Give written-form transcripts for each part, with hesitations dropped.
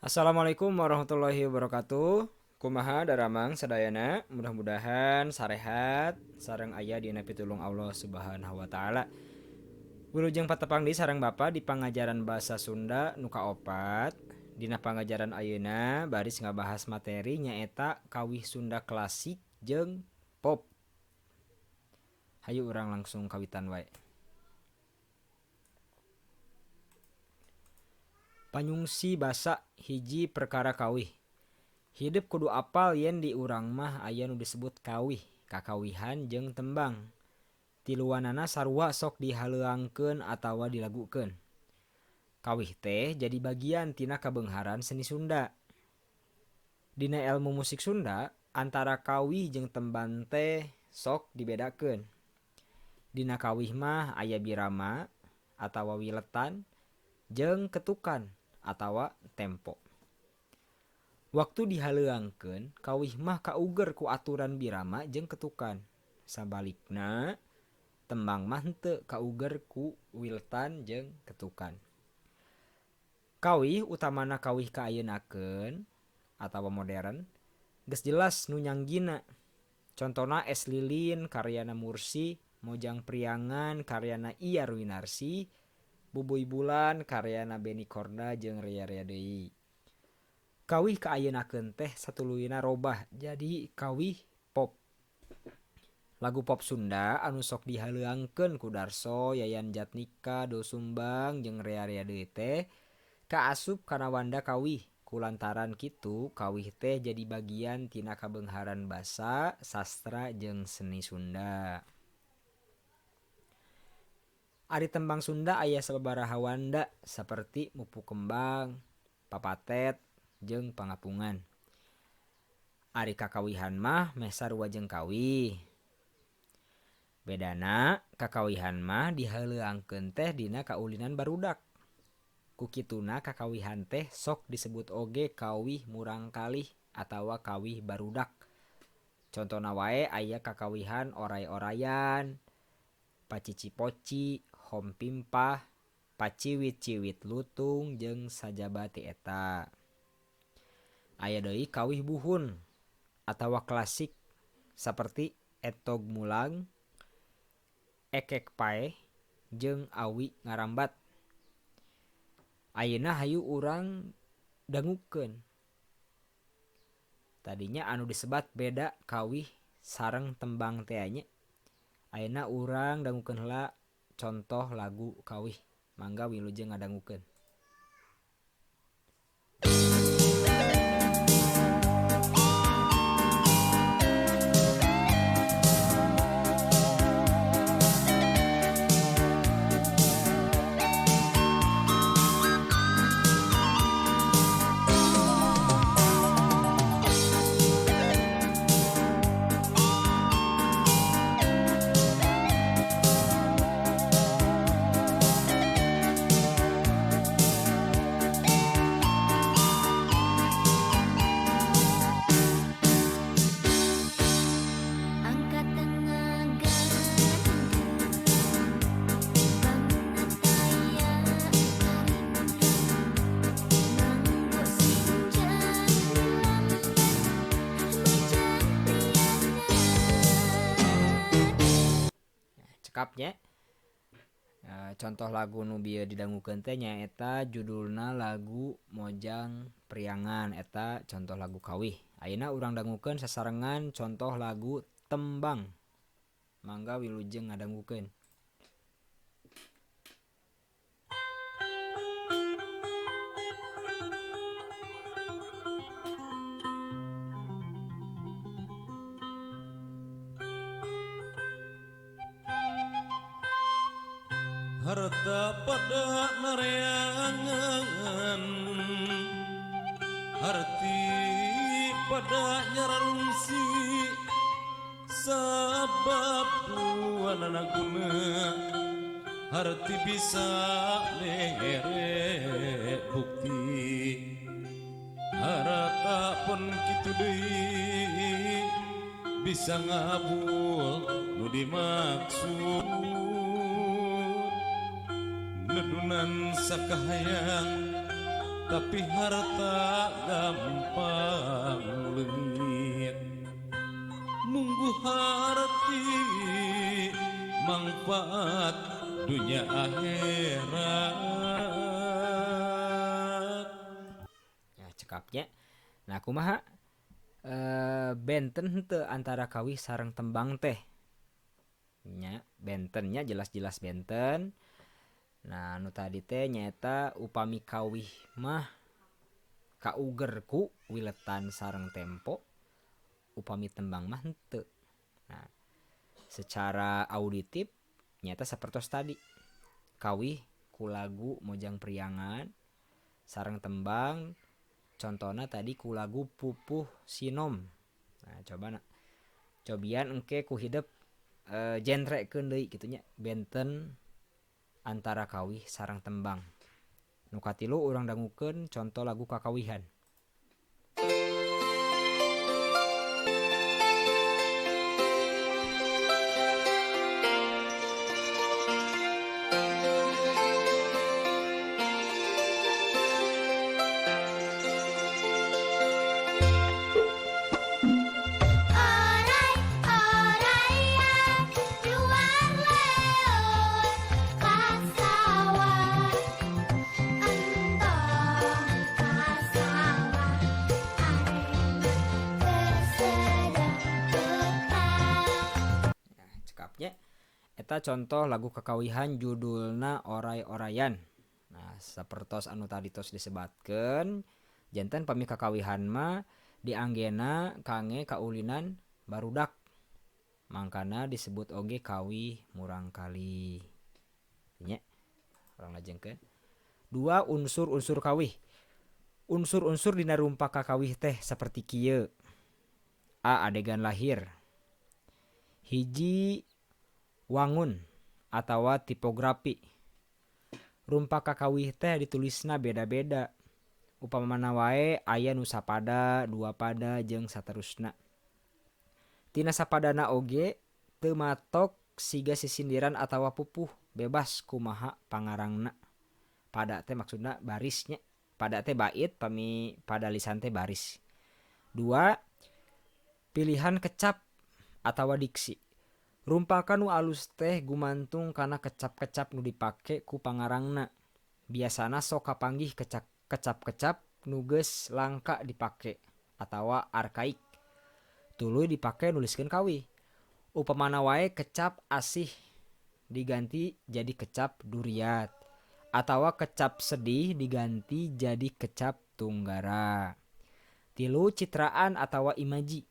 Assalamualaikum warahmatullahi wabarakatuh. Kumaha daramang sadayana, mudah-mudahan sarehat sareng aya dina pitulung Allah Subhanahu wa taala. Wilujeng patepang deui sareng Bapa di pangajaran basa Sunda nu kaopat. Dina pangajaran ayeuna baris ngabahas materi nyaeta kawih Sunda klasik jeung pop. Hayu urang langsung kawitan wae. Panyungsi basa hiji perkara kawih. Hidep kudu apal yen di urang mah aya nu disebut kawih, kakawihan jeung tembang. Tiluanana sarua sok dihaleuangkeun atawa dilagukeun. Kawih teh jadi bagian tina kabeungharan seni Sunda. Dina elmu musik Sunda, antara kawih jeung tembang teh sok dibedakeun. Dina kawih mah aya birama atawa wiletan jeung ketukan atawa tempo. Waktu dihaleuangkeun, kawih mah kauger ku aturan birama jeung ketukan. Sabalikna, tembang mah henteu kauger ku wiletan jeung ketukan. Kawih utamana kawih kaayeunakeun atawa modern geus jelas nu nyanggina. Contona Es Lilin karyana Mursi, Mojang Priangan karyana Iyar Winarsi, Bubuy Bulan karyana Benny Korda jeung rea-rea deui. Kawih kaayeunakeun teh satuluyna robah jadi kawih pop. Lagu pop Sunda anu sok dihaleuangkeun ku Darso, Yayan Jatnika, Doel Sumbang jeung rea-rea deui teh kaasup kana wanda kawih. Kulantaran kitu kawih teh jadi bagian tina kabeungharan basa, sastra jeung seni Sunda. Ari tembang Sunda aya sababaraha wanda saperti mupu kembang, papatet, jeung pangapungan. Ari kakawihan mah meh sarua jeung kawih. Bedana kakawihan mah dihaleuangkeun teh dina kaulinan barudak. Ku kituna kakawihan teh sok disebut oge kawih murangkalih atawa kawih barudak. Contona wae aya kakawihan oray-orayan, pacici-poci, hompimpah, paciwit-ciwit lutung jeung sajaba ti eta. Aya deui kawih buhun atawa klasik saperti etog mulang, ekek paeh, jeung awi ngarambat. Ayeuna hayu urang dangukeun. Tadinya anu disebat beda kawih sareng tembang teh nya. Ayeuna urang dangukeun heula contoh lagu kawih. Mangga wilujeng ngadangukeun. Angkat tengah gandum, bangun taya karingrang, manggo sinjang dilamban, mojang priangan. Cekap nya. Contoh lagu nu bieu didangukeun teh nyaeta judulna lagu Mojang Priangan, eta contoh lagu kawih. Ayeuna urang dangukeun sasarengan contoh lagu tembang. Mangga wilujeng ngadangukeun. Harta pada nareangan, harti pada nyararungsi, sabab duanana guna, harti bisa mere bukti. Harta pun kitu deui bisa ngabul nu dimaksud. Nedunan sakahayang Tapi harta gampang leungit munggu harti manfaat dunia akhirat. Ya cekapnya. Nah kumaha benten henteu antara kawih sareng tembang teh nya, bentennya jelas-jelas benten. Nah nu tadi teh nyaeta upami kawih mah kauger ku wiletan sareng tempo, upami tembang mah henteu. Nah secara auditif nyata sapertos tadi kawih ku lagu Mojang Priangan sareng tembang contohna tadi ku lagu Pupuh Sinom. Nah coba na cobian engke ku hidep genre deui kitu nya benten antara kawih sareng tembang. Nu katilu urang dangukeun contoh lagu kakawihan. Orai-oraian juang leun ka sawah, entong ka sawah areman keur sedang betah. Nah cekapnya eta contoh lagu kakawihan judulna Orai-orayan. Nah sapertos anu tadi tos disebatkeun janten pami kakawihan mah dianggena kange kaulinan barudak, mangkana disebut oge kawih murangkalih nya. Urang lajengkeun dua unsur-unsur kawih. Unsur-unsur dina rumpak kakawih teh saperti kieu. A adegan lahir, hiji wangun atawa tipografi. Rumpak kakawih teh ditulisna beda-beda, upamana wae aya nu sapada, dua pada jeung saterusna. Tina sapadana oge teu matok siga sisindiran atawa pupuh, bebas kumaha pangarangna. Pada teh maksudna barisnya, pada teh bait pami pada lisan teh baris. Dua, pilihan kecap atawa diksi. Rumpakan nu alus teh gumantung kana kecap-kecap nu dipake ku pangarangna. Biasana sok kapanggih kecap-kecap nu geus langka dipake atawa arkaik, tuluy dipake nuliskeun kawih. Upamana wae kecap asih diganti jadi kecap duriat atawa kecap sedih diganti jadi kecap tunggara. Tilu, citraan atawa imaji.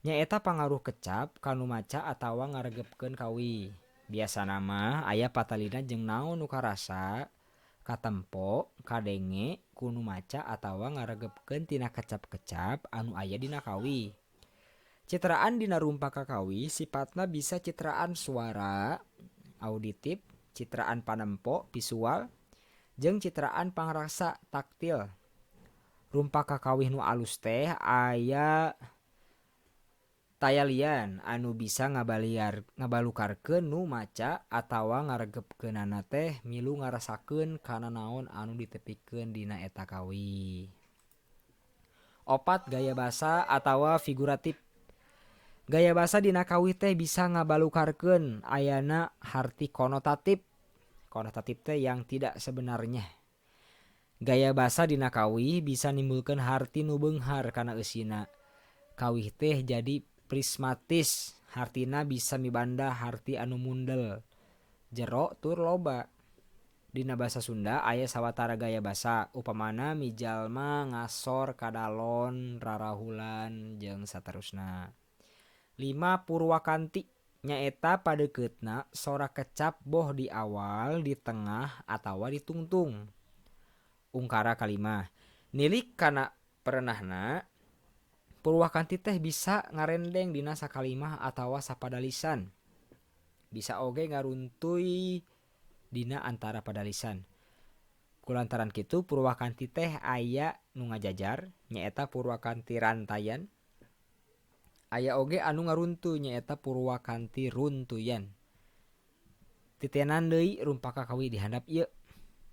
Nyaeta pangaruh kecap kanu maca atawa ngaregepkeun kawih. Biasana mah aya patalina jeung naon nu karasa, katempo, kadenge ku nu maca atawa ngaregepkeun tina kecap-kecap anu aya dina kawih. Citraan dina rumpak kakawih sipatna bisa citraan suara auditif, citraan panempo visual, jeung citraan pangrasa taktil. Rumpak kakawih nu alus teh aya tayalian anu bisa ngabalukarkeun nu maca atawa ngaregepkeunana teh milu ngarasakeun kana naon anu ditepikeun dina eta kawih. Opat, gaya basa atawa figuratif. Gaya basa dina kawih teh bisa ngabalukarkeun ayana harti konotatif. Konotatif teh yang tidak sebenarnya. Gaya basa dina kawih bisa nimbulkeun harti nu beunghar kana eusina. Kawih teh jadi prismatis, hartina bisa mibanda harti anu mundel, jero tur loba. Dina basa Sunda aya sawatara gaya basa, upamana mijalma ngasor kadalon rarahulan jeung saterusna. 5, purwakanti. Nyaeta padeukeutna sora kecap boh di awal, di tengah atawa di tungtung. Ungkara kalima, nilik kana perenahna purwakanti teh bisa ngarendeng dina sakalimah atawa sapadalisan. Bisa oge ngaruntuy dina antara padalisan. Kulantaran kitu purwakanti teh aya nu ngajajar nyaeta purwakanti rantayan. Aya oge anu ngaruntuy nyaeta purwakanti runtuyan. Titenan deui rumpaka kawih di handap ieu.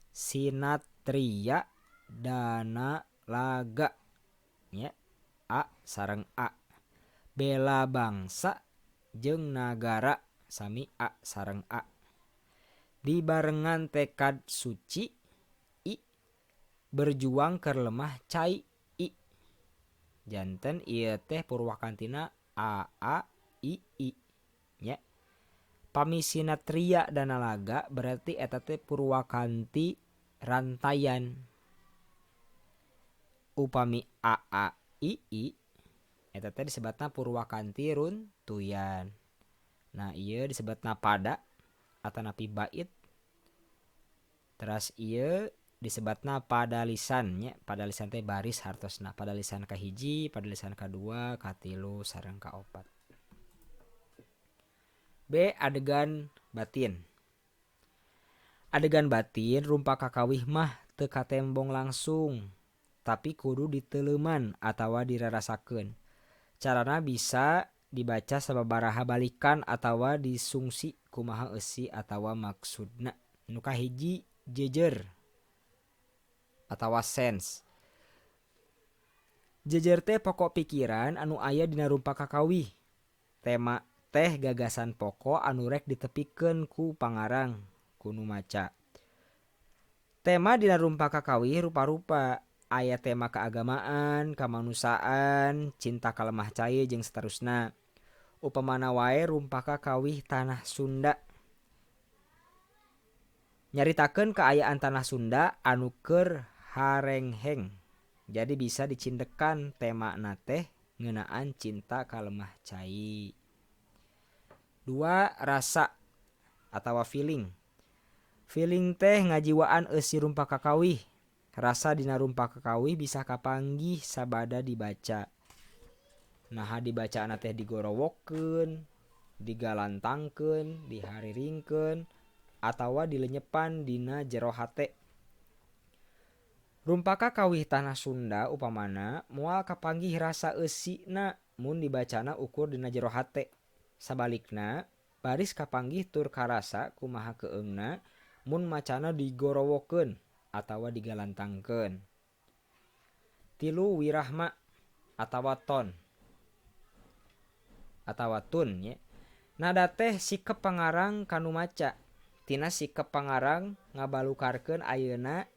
Sinatria dana laga nya A sareng A. Bela bangsa jeung nagara sami A sareng A. Dibarengan tekad suci I, berjuang keur lemah cai I. Janten ieu teh purwakantina A A I I nya. Pamisina tria dana laga berarti eta teh purwakanti rantayan. Upami A A I I eta teh disebatna purwakanti runtuyan. Nah ieu disebatna pada atanapi bait. Teras ieu disebatna padalisan nya. Padalisan teh baris hartosna. Padalisan kahiji, padalisan kadua, katilu, sareng kaopat. B. Adegan batin. Adegan batin rupa kakawih mah teu katembong langsung, tapi kudu diteuleuman atawa dirarasakeun. Carana bisa dibaca sababaraha balikan atawa disungsi kumaha eusi atawa maksudna. Nu kahiji jejer atawa sense. Jejer teh pokok pikiran anu aya dina rupa kakawih. Tema teh gagasan pokok anu rek ditepikeun ku pangarang ku nu maca. Tema dina rupa kakawih rupa-rupa. Aya tema keagamaan, kamanusiaan, cinta ka lemah cai jeung saterusna. Upamana wae rumpaka kawih tanah Sunda. Nyaritakeun kaayaan tanah Sunda anu keur harengheng. Jadi bisa dicindekan temana teh ngeunaan cinta ka lemah cai. 2. Rasa atawa feeling. Feeling teh ngajiwaan eusi rumpaka kakawih. Rasa dina rumpaka kakawih bisa kapanggih sabada dibaca. Naha dibacaana teh digorowokeun, digalantangkeun, dihariringkeun, atawa dilenyepan dina jero hate. Rumpaka kawih tanah Sunda upamana moal kapanggih rasa eusina mun dibacana ukur dina jero hate. Sabalikna baris kapanggih tur karasa kumaha keungna mun macana digorowokeun atawa digalantangkeun. 3. Wirahma atawa ton atawa tun nya. Nada teh sikep pangarang kanu maca. Tina sikep pangarang ngabalukarkeun ayeuna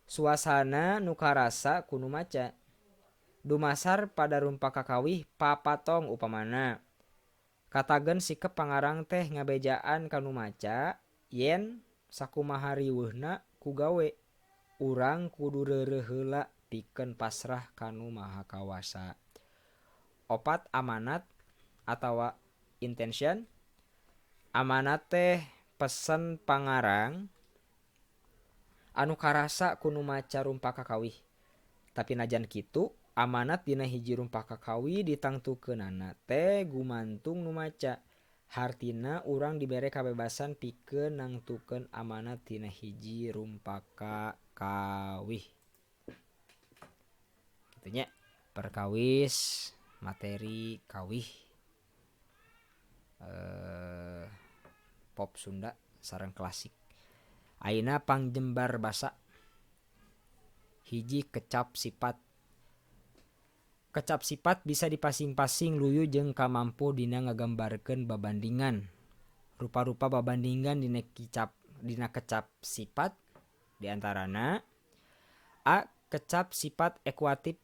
suasana nu karasa ku nu maca. Dumasar pada rumpaka kakawih papatong upamana. Katagen sikep pangarang teh ngabejaan ka nu maca yen sakumaha riweuhna ku gawe. Urang kudu reureuh heula pikeun pasrah ka nu Maha Kawasa. 4. Amanat atawa intention. Amanat teh pesen pangarang anu karasa ku nu maca rumpaka kakawih. Tapi najan kitu, amanat dina hiji rumpaka kakawih ditangtukeunana teh gumantung nu maca. Hartina urang dibere kabebasan pikeun nangtukeun amanat dina hiji rumpaka kawih. Kitu nya perkawis materi kawih pop Sunda sareng klasik. Ayeuna pangjembar basa. 1. Kecap sifat. Kecap sifat bisa dipasing-pasing luyu jeung kamampu dina ngagambarkeun babandingan. Rupa-rupa babandingan dina kecap sifat diantarana A. Kecap sifat ekuatif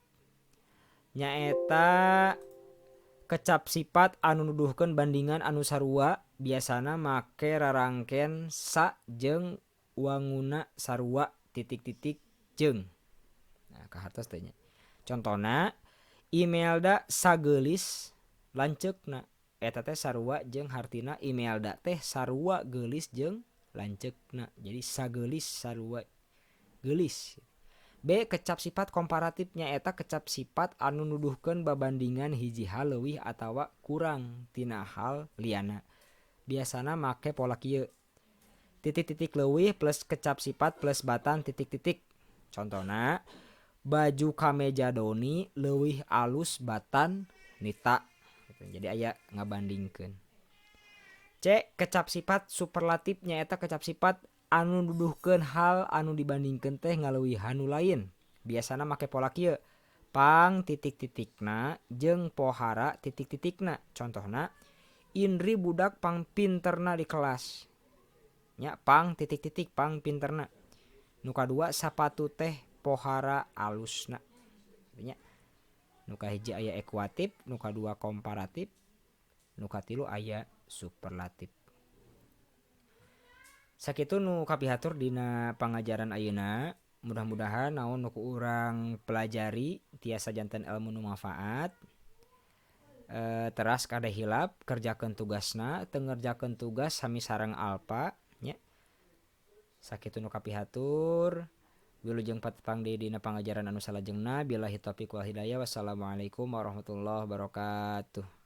nyaeta kecap sifat anu nuduhkeun bandingan anu sarua biasana make rarangken sa jeung wanguna sarua titik-titik jeung. Nah, kahartos teh nya. Contona Imelda sageulis lanceukna eta teh sarua jeung hartina Imelda teh sarua geulis jeung lanceukna. Jadi sageulis sarua geulis. B. Kecap sifat komparatif nyaeta kecap sifat anu nuduhkeun babandingan hiji hal leuwih atawa kurang tina hal liana. Biasana make pola kieu. Titik-titik leuwih plus kecap sifat plus batan titik-titik. Contona baju kameja Doni leuwih alus batan Nita. Gitu. Jadi aya ngabandingkeun. C. Kecap sifat superlatif nyaeta kecap sifat Anu nuduhkeun hal anu dibandingkeun teh ngaleuwihan nu lain. Biasana make pola kieu. Pang titik titikna jeung pohara titik titikna. Contohna Indri budak pang pinterna di kelas. Nya pang titik titik pang pinterna. Nu kadua sapatu teh pohara alusna. Nya. Nu kahiji aya ekuatif, nu kadua komparatif, nu katilu aya superlatif. Sakitu nu kapihatur dina pangajaran ayeuna. Mudah-mudahan naon nu ku urang pelajari tiasa janten ilmu nu manfaat. Teras kada hilap kerjakeun tugasna, teu ngerjakeun tugas sami sareng alpa nya. Sakitu nu kapihatur. Wilujeng patepang deui dina pangajaran anu salajengna. Billahi taufiq wal hidayah. Wassalamualaikum warahmatullahi wabarakatuh.